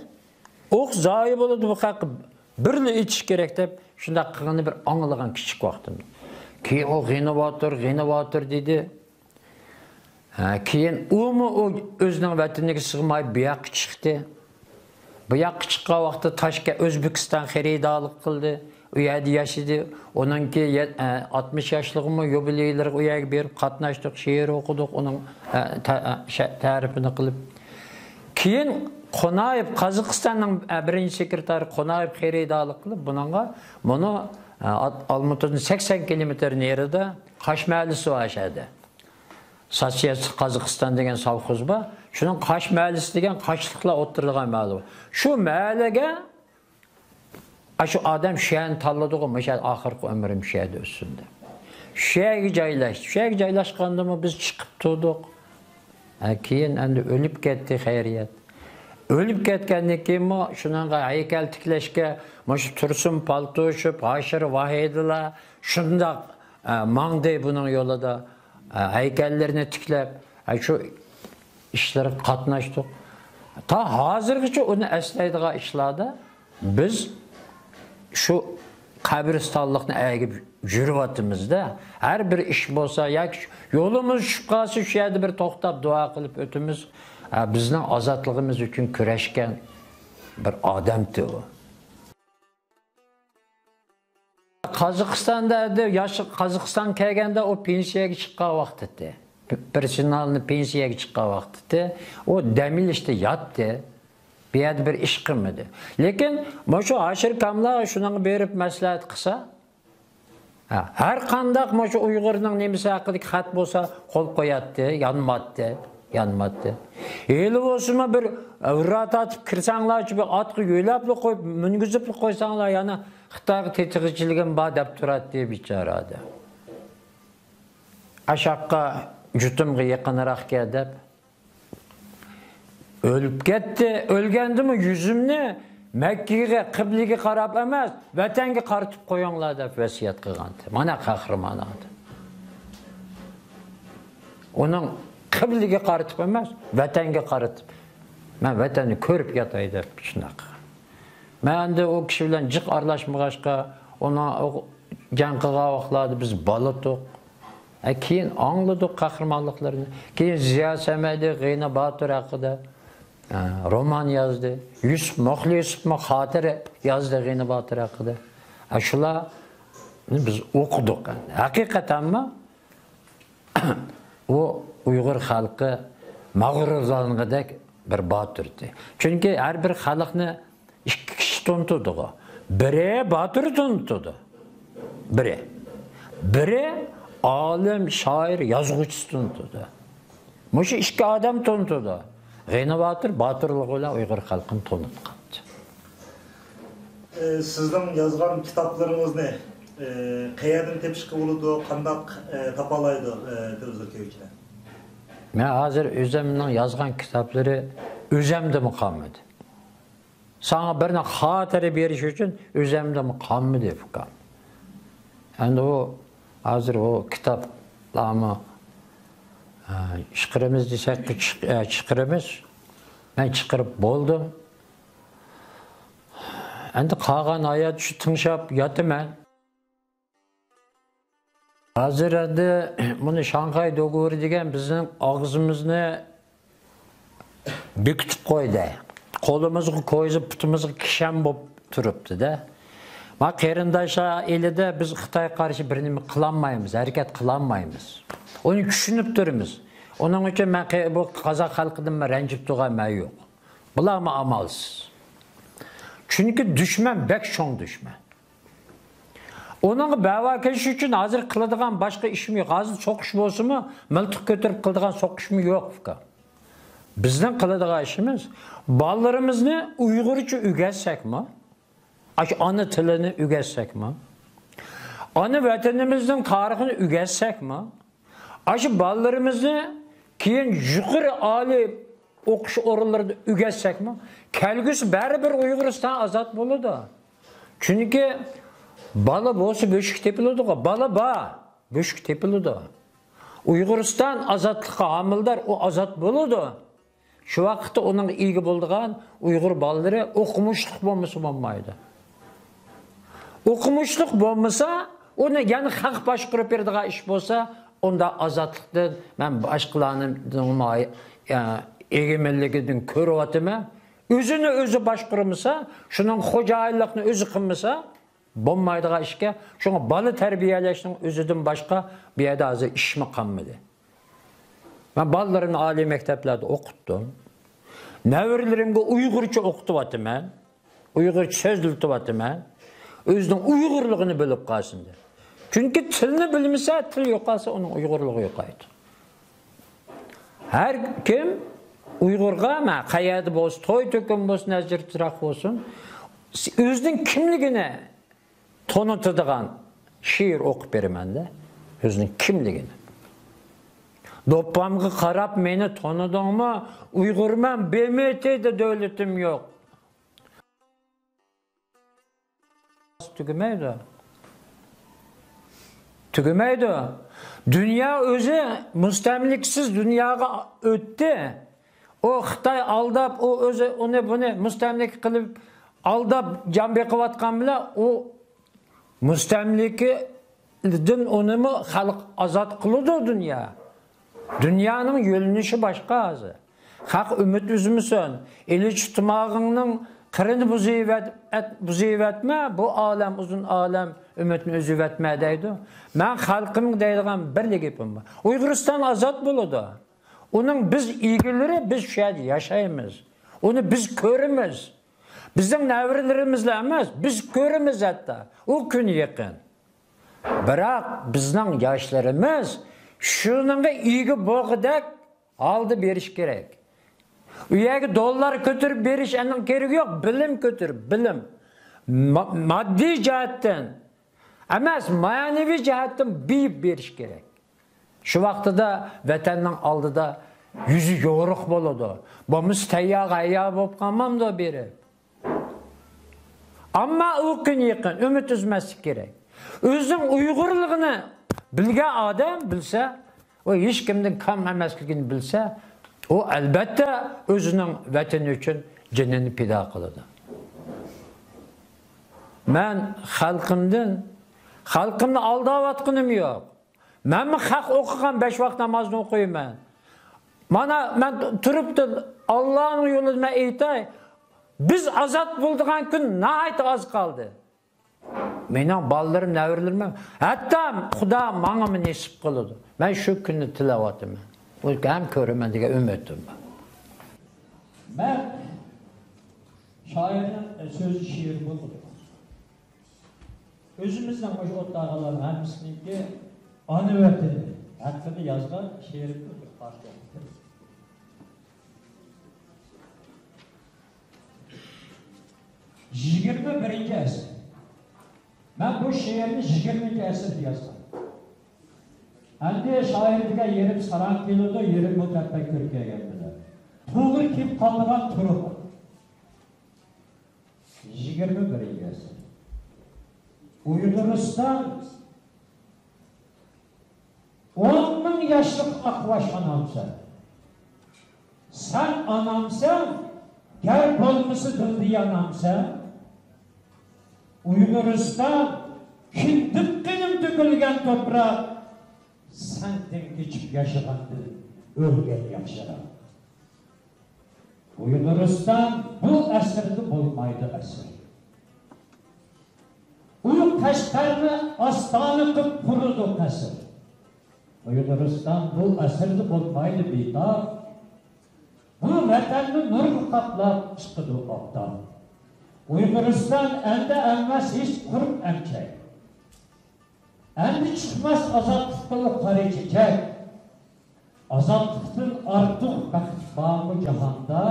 ئوق زايە بولىدۇ، بۇ خەق بىرلا ئېتىش كېرەك دەپ، شۇنداق قىلغىنىنى بىر ئاڭلىغان كىچىك ۋاقتىمدا. كېيىن ئۇ غېنى باتۇر، غېنى باتۇر دېدى. ھە، كېيىن ئۇمۇ ئۇ ئۆزىنىڭ ۋەتىنىگە سىغماي بۇ ياققا چىقتى. بۇ ياققا چىققان ۋاقتىدا تاشكەنت، ئۆزبېكىستان خېرىدارلىق قىلدى. ئۇ يەردە ياشىدى. ئۇنىڭكى يە-، ئە، ئاتمىش ياشلىقىمۇ يۇبىلېيلىرىغا ئۇ يەرگە بېرىپ قاتناشتۇق، شېئىر ئوقۇدۇق، ئۇنىڭ، ئە، تە-، ئە، شە-، تەرىپىنى قىلىپ. كېيىن قونايېف، قازاقىستاننىڭ، ئە، بىرىنچى سېكرېتارى قونايېف خېرىدارلىق قىلىپ، بۇنىڭغا، مۇنۇ، ئە، ئات-، ئالمۇتىدىن سەكسەن كىلومېتىر نېرىدا قاش مەھەللىسى بار شەھەردە. سوتسىيالىستىك قازاقىستان دېگەن سوۋخوز بار. شۇنىڭ قاش مەھەللىسى دېگەن قاشلىقلار ئولتۇرىدىغان مەھەللە بار. شۇ مەھەللىگە ئاشۇ ئادەم شۇ يەرنى تاللىدىغۇ، مۇشۇ يەردە ئاخىرقى ئۆمرۈم شۇ يەردە ئۆتسۇن دەپ. شۇ يەرگە جايلاشتى. شۇ يەرگە جايلاشقاندىمۇ بىز چىقىپ تۇردۇق. ھە، كېيىن ئەمدى ئۆلۈپ كەتتى، خەيرىيەت. ئۆلۈپ كەتكەندىن كېيىنمۇ شۇنىڭغا ھەيكەل تىكلەشكە مۇشۇ تۇرسۇن پالتوشېۋ، ھاشىر ۋاھىدىلا شۇنداق، ئە، ماڭدى بۇنىڭ يولىدا. ئە، ھەيكەللىرىنى تىكلەپ، ئە، شۇ ئىشلارغا قاتناشتۇق. تا ھازىرغىچە ئۇنى ئەسلەيدىغان ئىشلاردا بىز شۇ قەبرىستانلىقنى ئەگىپ يۈرۈۋاتىمىز-دە. ھەر بىر ئىش بولسا ياكى يولىمىز چۈشۈپ قالسا، شۇ يەردە بىر توختاپ دۇئا قىلىپ ئۆتىمىز. ئە، بىزنىڭ ئازادلىقىمىز ئۈچۈن كۈرەشكەن بىر ئادەمتى ئۇ. قازاقىستاندا ئەدى ياش، قازاقىستان كەلگەندە ئۇ پېنسىيەگە چىققان ۋاقتىتى. پېرسونالنى پېنسىيەگە چىققان ۋاقتىتى. ئۇ دەم ئېلىشتا ياتتى. بۇ يەردە بىر ئىش قىلمىدى. لېكىن مۇشۇ ھاشىر كاملا شۇنىڭغا بېرىپ مەسلىھەت قىلسا، ھە، ھەر قانداق مۇشۇ ئۇيغۇرنىڭ نېمىسى ھەققىدىكى خەت بولسا قول قوياتتى، يانماتتى، يانماتتى. ھېلى بولسىمۇ بىر ھۇررا تارتىپ كىرسەڭلارچۇ، بىر ئاتقا يۆلەپلا قويۇپ، مىنگۈزۈپلا قويساڭلار، يەنە خىتايغا تېتىغۇچىلىكىم بار دەپ تۇراتتى بىچارە ئادەم. ئاشاققا جۇتۇمغا يېقىنراق كەل دەپ. ئۆلۈپ كەتتى. ئۆلگەندىمۇ يۈزۈمنى مەككىگە، قىبلىگە قاراپ ئەمەس، ۋەتەنگە قارىتىپ قويۇڭلار دەپ ۋەسىيەت قىلغانتى. مانا قەھرىمان ئادەم. ئۇنىڭ قىبلىگە قارىتىپ ئەمەس، ۋەتەنگە قارىتىپ، مەن ۋەتەننى كۆرۈپ ياتاي دەپ شۇنداق قىلغان. مەن ئەمدى ئۇ كىشى بىلەن جىق ئارىلاشمىغاچقا، ئۇنىڭ ئۇ جەڭ قىلغان ۋاقىتلاردا بىز بالا ئىدۇق. ئە، كېيىن ئاڭلىدۇق قەھرىمانلىقلىرىنى. كېيىن زىيا سەمەدى غېنى باتۇر ھەققىدە، ئە، رومان يازدى. يۈسۈپ مۇخلىسوفمۇ خاتىرە يازدى غېنى باتۇر ھەققىدە. ئە، شۇلارنى بىز ئوقۇدۇق. ھەقىقەتەنمۇ ئۇ ئۇيغۇر خەلقى مەغرۇرلانغۇدەك بىر باتۇردى. چۈنكى ھەر بىر خەلقنى ئىككى كىشى تونۇتىدىغۇ. بىرى باتۇر تونۇتىدۇ. بىرى. بىرى ئالىم، شائىر، يازغۇچىسى تونۇتىدۇ. مۇشۇ ئىككى ئادەم تونۇتىدۇ. غېنى باتۇر باتۇرلۇقى بىلەن ئۇيغۇر خەلقىنى تونۇتقانتى. سىزنىڭ يازغان كىتابلىرىڭىزنى، ئى، قەيەردىن تېپىشقا بولىدۇ، قانداق، ئى، تاپالايدۇ، ئى، تېلېۋىزور كۆرگۈچىلەر؟ مەن ھازىر ئۆزۈمنىڭ يازغان كىتابلىرى ئۆزۈمدىمۇ قالمىدى. ساڭا بىرنى خاتىرە بېرىش ئۈچۈن ئۆزۈمدىمۇ قالمىدى، ئۇكام. ئەمدى ئۇ، ھازىر ئۇ كىتابلارمۇ، ئە، چىقىرىمىز دېسەك، چىق-، ئە، چىقىرىمىز. مەن چىقىرىپ بولدۇم. ئەمدى قالغان ھايات شۇ تىڭشاپ ياتىمەن. ھازىر ئەمدى مۇنى شاڭخەي دوگوۋورى دېگەن بىزنىڭ ئاغزىمىزنى بېكىتىپ قويدى. قولىمىزغا كويزا، پۇتىمىزغا كىشەن بولۇپ تۇرۇپتۇ-دە. ما قېرىنداشلار ئېلىدە بىز خىتايغا قارشى بىر نېمە قىلالمايمىز، ھەرىكەت قىلالمايمىز. ئۇنى چۈشىنىپ تۇرىمىز. ئۇنىڭ ئۈچۈن مەن قې-، بۇ قازاق خەلقىدىن مەن رەنجىپ تۇرغان مەن يوق. بۇلارمۇ ئامالسىز. چۈنكى دۈشمەن بەك چوڭ دۈشمەن. ئۇنىڭغا بەۋا كېلىش ئۈچۈن ھازىر قىلىدىغان باشقا ئىشمۇ يوق. ھازىر سوقۇش بولسىمۇ، مىلتىق كۆتۈرۈپ قىلىدىغان سوقۇشمۇ يوق، ئۇكا. بىزنىڭ قىلىدىغان ئىشىمىز، بالىلىرىمىزنى ئۇيغۇرچە ئۆگەتسەكمۇ، ئاشۇ ئانا تىلىنى ئۆگەتسەكمۇ، ئانا ۋەتىنىمىزنىڭ تارىخىنى ئۆگەتسەكمۇ، ئاشۇ بالىلىرىمىزنى كېيىن يۇقىرى ئالىي ئوقۇش ئورۇنلىرىدا ئۆگەتسەكمۇ، كەلگۈسى بەرىبىر ئۇيغۇرىستان ئازاد بولىدۇ. چۈنكى بالا بولسا بۆشۈك تېپىلىدىغۇ، بالا بار، بۆشۈك تېپىلىدۇ. ئۇيغۇرىستان ئازادلىققا ھامىلىدار، ئۇ ئازاد بولىدۇ. شۇ ۋاقىتتا ئۇنىڭغا ئىگە بولىدىغان ئۇيغۇر بالىلىرى ئوقۇمۇشلۇق بولمىسا بولمايدۇ. ئوقۇمۇشلۇق بولمىسا، ئۇنى يەنە خەق باشقۇرۇپ بېرىدىغان ئىش بولسا، ئۇندا ئازادلىقتىن مەن باشقىلارنىڭ ئە، ئېگىمەنلىكىدىن كۆرۈۋاتىمەن. ئۆزىنى ئۆزى باشقۇرمىسا، شۇنىڭ خوجايىنلىقنى ئۆزى قىلمىسا، بولمايدىغان ئىشكەن. شۇڭا بالا تەربىيەلەشنىڭ ئۆزىدىن باشقا بۇ يەردە ھازىر ئىشمۇ قالمىدى. مەن بالىلىرىمنى ئالىي مەكتەپلەردە ئوقۇتتۇم. نەۋرىلىرىمگە ئۇيغۇرچە ئوقۇتۇۋاتىمەن. ئۇيغۇرچە سۆزلىتىۋاتىمەن. ئۆزىنىڭ ئۇيغۇرلۇقىنى بىلىپ قالسۇن دەپ. چۈنكى تىلنى بىلمىسە، تىل يوقالسا، ئۇنىڭ ئۇيغۇرلۇقى يوقايدۇ. ھەر كىم ئۇيغۇرغا، مە، قەيەردە بولسۇن، توي تۆكۈن بولسۇن، ئەجىر چىراغ بولسۇن، ئۆزىنىڭ كىملىكىنى تونۇتىدىغان شېئىر ئوقۇپ بېرىمەن-دە، ئۆزىنىڭ كىملىكىنى. دوپپامغا قاراپ مېنى تونۇدۇڭمۇ؟ ئۇيغۇرمەن، ب م ت دە دۆلىتىم يوق. تۈگىمەيدۇ. تۈگىمەيدۇ. دۇنيا ئۆزى مۇستەملىكىسىز دۇنياغا ئۆتتى. ئۇ خىتاي ئالداپ، ئۇ ئۆزى ئۇنى بۇنى مۇستەملىكە قىلىپ، ئالداپ جان بېقىۋاتقان بىلەن ئۇ مۇستەملىكىدىن ئۇنىمۇ خەلق ئازاد قىلىدۇ دۇنيا. دۇنيانىڭ يۆنىلىشى باشقا ھازىر. خەق ئۈمىد ئۈزمىسۇن. ئىلىچ تۇماغىڭنىڭ قىرىنى بۇزۇۋەت-، ئەت-، بۇزۇۋەتمە، بۇ ئالەم ئۇزۇن ئالەم ئۈمىدنى ئۈزۈۋەتمە دەيدۇ. مەن خەلقىمگە دەيدىغان بىرلا گېپىم بار. ئۇيغۇرىستان ئازاد بولىدۇ. ئۇنىڭ بىز ئىگىلىرى، بىز شۇ يەردە ياشايمىز. ئۇنى بىز كۆرىمىز. بىزنىڭ نەۋرىلىرىمىزلا ئەمەس، بىز كۆرىمىز ھەتتا. ئۇ كۈن يېقىن. بىراق بىزنىڭ ياشلىرىمىز شۇنىڭغا ئىگە بولغۇدەك ھالدا بېرىش كېرەك. ئۇ يەرگە دوللار كۆتۈرۈپ بېرىش ئەنىڭ كېرىكى يوق، بىلىم كۆتۈرۈپ، بىلىم. ما-، ماددىي جەھەتتىن ئەمەس، مەنىۋى جەھەتتىن بېيىپ بېرىش كېرەك. شۇ ۋاقتىدا ۋەتەننىڭ ئالدىدا يۈزى يورۇق بولىدۇ. بولمىسا تەييار ھەييار بولۇپ قالمامدۇ بېرىپ؟ ئەمما ئۇ كۈن يېقىن، ئۈمىد ئۈزمەسلىك كېرەك. ئۆزىنىڭ ئۇيغۇرلۇقىنى بىلگەن ئادەم بىلسە، ئۇ ھېچكىمدىن كەم ئەمەسلىكىنى بىلسە، ئۇ ئەلبەتتە ئۆزىنىڭ ۋەتىنى ئۈچۈن جېنىنى پىدا قىلىدۇ. مەن خەلقىمدىن، خەلقىمنى ئالداۋاتقىنىم يوق. مەنمۇ خەق ئوقۇغان بەش ۋاق نامازنى ئوقۇيمەن. مانا مەن تۇرۇپتۇ، ئاللانىڭ يولىدا مەن ئېيتاي، بىز ئازاد بولىدىغان كۈن ناھايىتى ئاز قالدى. مېنىڭ بالىلىرىم، نەۋرىلىرىم، ھەتتا خۇدا ماڭىمۇ نېسىپ قىلىدۇ. مەن شۇ كۈننى تىلەۋاتىمەن. ئۇ ھەم كۆرىمەن دېگەن ئۈمىدىم بار. مەن شائىرنىڭ سۆزى شېئىر بولىدۇ. ئۆزىمىزنىڭ مۇشۇ ئولتۇرغانلارنىڭ ھەممىسىنىڭكى ئانا ۋەتىنى ھەققىدە يازغان شېئىرىمنىڭ بىر پارچىسى. يىگىرمە بىرىنچى ئەسىر. مەن بۇ شېئىرنى يىگىرمىنچى ئەسىردە يازغان. ئەمدى شائىر دېگەن يېرىم ساراڭ كېلىدۇ، يېرىم مۇتەپەككۇر كەلگەن بىلەن. توغرا كېلىپ قالىدىغان تۇرۇق. يىگىرمە بىرىنچى ئەسىر. ئۇيغۇرىستان ئون مىڭ ياشلىق ئاقباش ئانامسەن. سەن ئانامسەن، گەر بولمىسا دىلدا يانامسەن. ئۇيغۇرىستان كىندىك قېنىم تۆكۈلگەن توپراق، سەندىن كېچىپ ياشىغاندىن ئۆلگەن ياخشىراق. ئۇيغۇرىستان بۇ ئەسىردە بولمايدۇ ئەسىر. ئۇ قەشقەرنى ئاستانە قىلىپ قۇرىدۇ قەسىر. ئۇيغۇرىستان بۇ ئەسىردە بولمايدۇ بىتاپ. بۇ ۋەتەننى نۇرغا قاپلاپ چىقىدۇ ئاپتاپ. ئۇيغۇرىستان ئەمدى ئەمەس ھېچ قۇرۇق ئەمچەك. ئەمدى چىقماس ئازادلىقتا ئۇ قارا چېچەك. ئازادلىقتىن ئارتۇق بەخت بارمۇ جاھاندا؟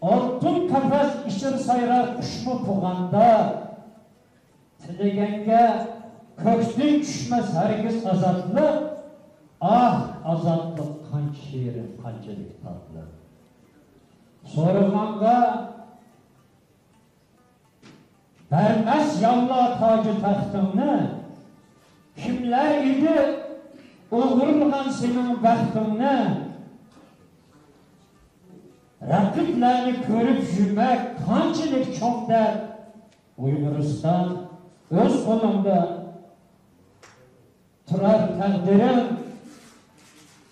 ئالتۇن قەپەس ئىچىدە سايرار قۇشمۇ پۇغاندا؟ تىلىگەنگە كۆكتىن چۈشمەس ھەرگىز ئازادلىق. ئاھ، ئازادلىق قانچە شېرىن، قانچىلىك تاتلىق. سورىغانغا بەرمەس ياۋلار تاجۇ تەختىڭنى، كىملەر ئىدى ئوغرىلىغان سېنىڭ بەختىڭنى؟ رەقىبلەرنى كۆرۈپ يۈرمەك قانچىلىك چوڭ دەرد. ئۇيغۇرىستان ئۆز قولۇڭدا تۇرار تەقدىرىڭ،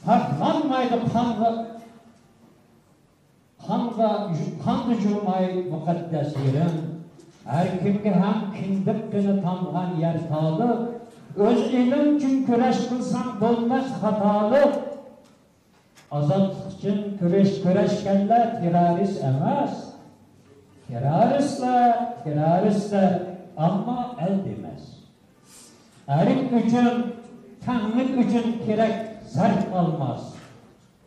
پاكلانمايدۇ قانغا، قانغا، قاندا جۇماي مۇقەددەس يېرىڭ. ھەر كىمگە ھەم كىندىك قېنى تامغان يەر تالىپ، ئۆز ئېلىڭ ئۈچۈن كۈرەش قىلساڭ بولماس خاتالىق. ئازادلىق ئۈچۈن كۈرەش، كۈرەشكەنلەر تېررورىست ئەمەس. تېررورىستلار، تېررورىستلار، ئەمما ئەل دېمەس. ئەرك ئۈچۈن، تەڭلىك ئۈچۈن كېرەك زەرب ئالماس.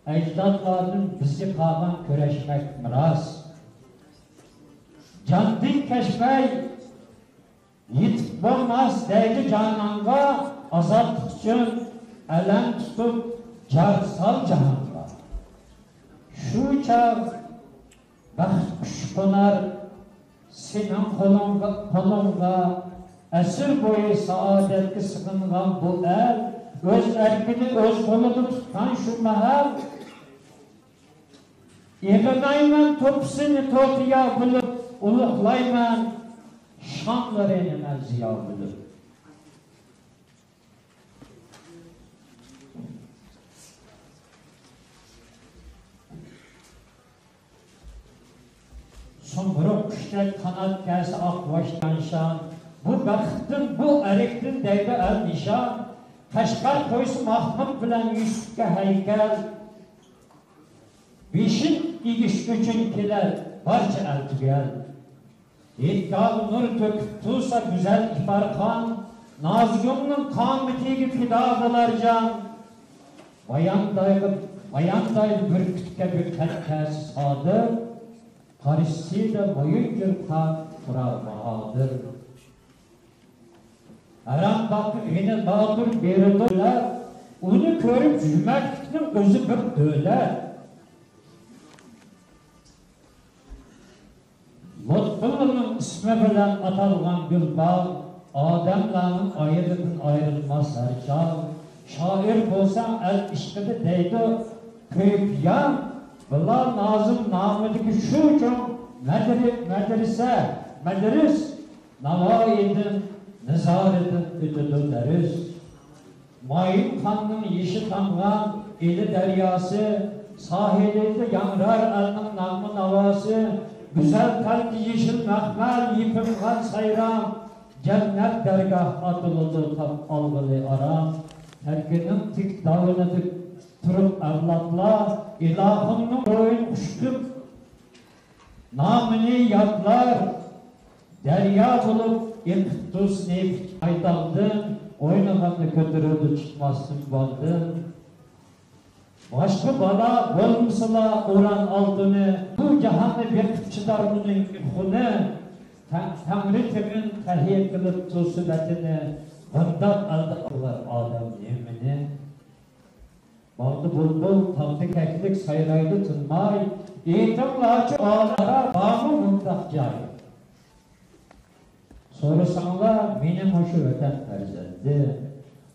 ئەجدادلاردىن بىزگە قالغان كۈرەشمەك مىراس. جاندىن كەچمەي يېتىپ بولماس دەيدۇ جانانغا، ئازادلىق ئۈچۈن ئەلەم تۇتۇپ جار سال جاھانغا. شۇ چاغ بەخت قۇشى قونار سېنىڭ قولۇڭغا، قولۇڭغا. ئەسىر بويى سائادەتكە سېغىنغان بۇ ئەل، ئۆز ئەركىنى ئۆز قولىدا تۇتقان شۇ مەھەل. ئېغىنايمەن توپىسىنى توتىيا بىلىپ، ئۇلۇغلايمەن شانلىرىنى مەن زىيا بىلىپ. سۇمرۇغ قۇشتەك قانات كەرسە ئاقباش جانشان، بۇ بەختتىن، بۇ ئەركتىن دەيدۇ ئەل نىشان. قەشقەر قويسا ماخمۇت بىلەن يۈسۈپكە ھەيكەل. بېشىن ئېگىش ئۈچۈن كېلەر بارچە ئەل تۈگەل. ھېيتگاھقا نۇر تۆكۈپ تۇرسا گۈزەل ئىپارخان، نازۇگۇمنىڭ قامىتىگە پىدا بولار جان. باياندايغا، باياندايدا بۈركۈت كەبى قەد كەرسە سادىر، قارشىسىدا مويۇنجۇرقا تۇرار باھادىر. ھەرەمداققا غېنى باتۇر بېرىدۇ دۆلەت، ئۇنى كۆرۈپ يۈرمەكلىكنىڭ ئۆزى بىر دۆلەت. لۇتپۇللانىڭ ئىسمى بىلەن ئاتالغان گۈلباغ، ئادەملەرنىڭ ئايىغىدىن ئايرىلماس ھەر چاغ. شائىر بولساڭ ئەل ئىشقىدا دەيدۇ كۆيۈپ يان. بىلال نازىم نامىدىكى شۇ چوڭ مەدرى-، مەدرىسە، مەدرىس، ناۋايىدىن، نىزارىدىن ئۆتىدۇ دەرس. مايىن قاننىڭ يېشى تامغان ئىلى دەرياسى، ساھىلىدا ياڭرار ئەلنىڭ نەغمە ناۋاسى. گۈزەل تەنگە يېشىل مەخمەل يېپىنغان سايرام، جەننەت دەرگاھ ئاتىلىدۇ تاپ ئالغىلى ئارام. تەككىنىڭ تىك داۋىنىدا تۇرۇپ ئەۋلادلار، ئىلاھىمنىڭ روھىنى خۇشتۇم نامىنى يادلار. دەريا بولۇپ ئېقىپ تۇرسا نېفىت قايتاقتىن، ئوينىغاندا كۆتۈرۈلدى تۇتماستىن بالدىن. باشقا بالا بولمىسىلا ئۇران ئالتۇنى، بۇ جاھاننى بېقىپ چىدار ئۇنىڭ خۇنى. تەڭرى تېغىن تەھىيە قىلىپ تۇرسا ۋەتىنى، بۇنداق ئالدى ئۇلار ئادەم نېمىنى؟ باغدا بۇلبۇل، تاغدا كەكلىك سايرايدۇ تىنماي، ئېيتىڭلارچۇ ئالىملار بارمۇ مۇنداق جاي؟ سورىساڭلار مېنى مۇشۇ ۋەتەن پەرزەنتى،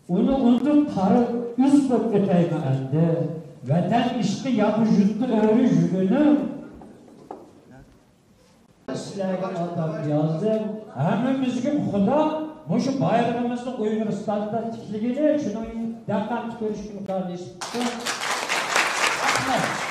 ئۇنى ئۇنتۇپ تارىخ ئىز بولۇپ ئۆتەيمۇ ئەمدى؟ ۋەتەن ئىشقى يا بۇ يۇتتى ئۆرە يۈگىنىپ؟ سىلەرگە ئاتام يازدىم، ھەممىمىزگە خۇدا مۇشۇ بايرىقىمىزنى ئۇيغۇرىستاندا تىكلىگىنى، شۇنىڭ دەققەت كۆرۈش ئىمكانى نېسىپ قىلسۇن. رەھمەت.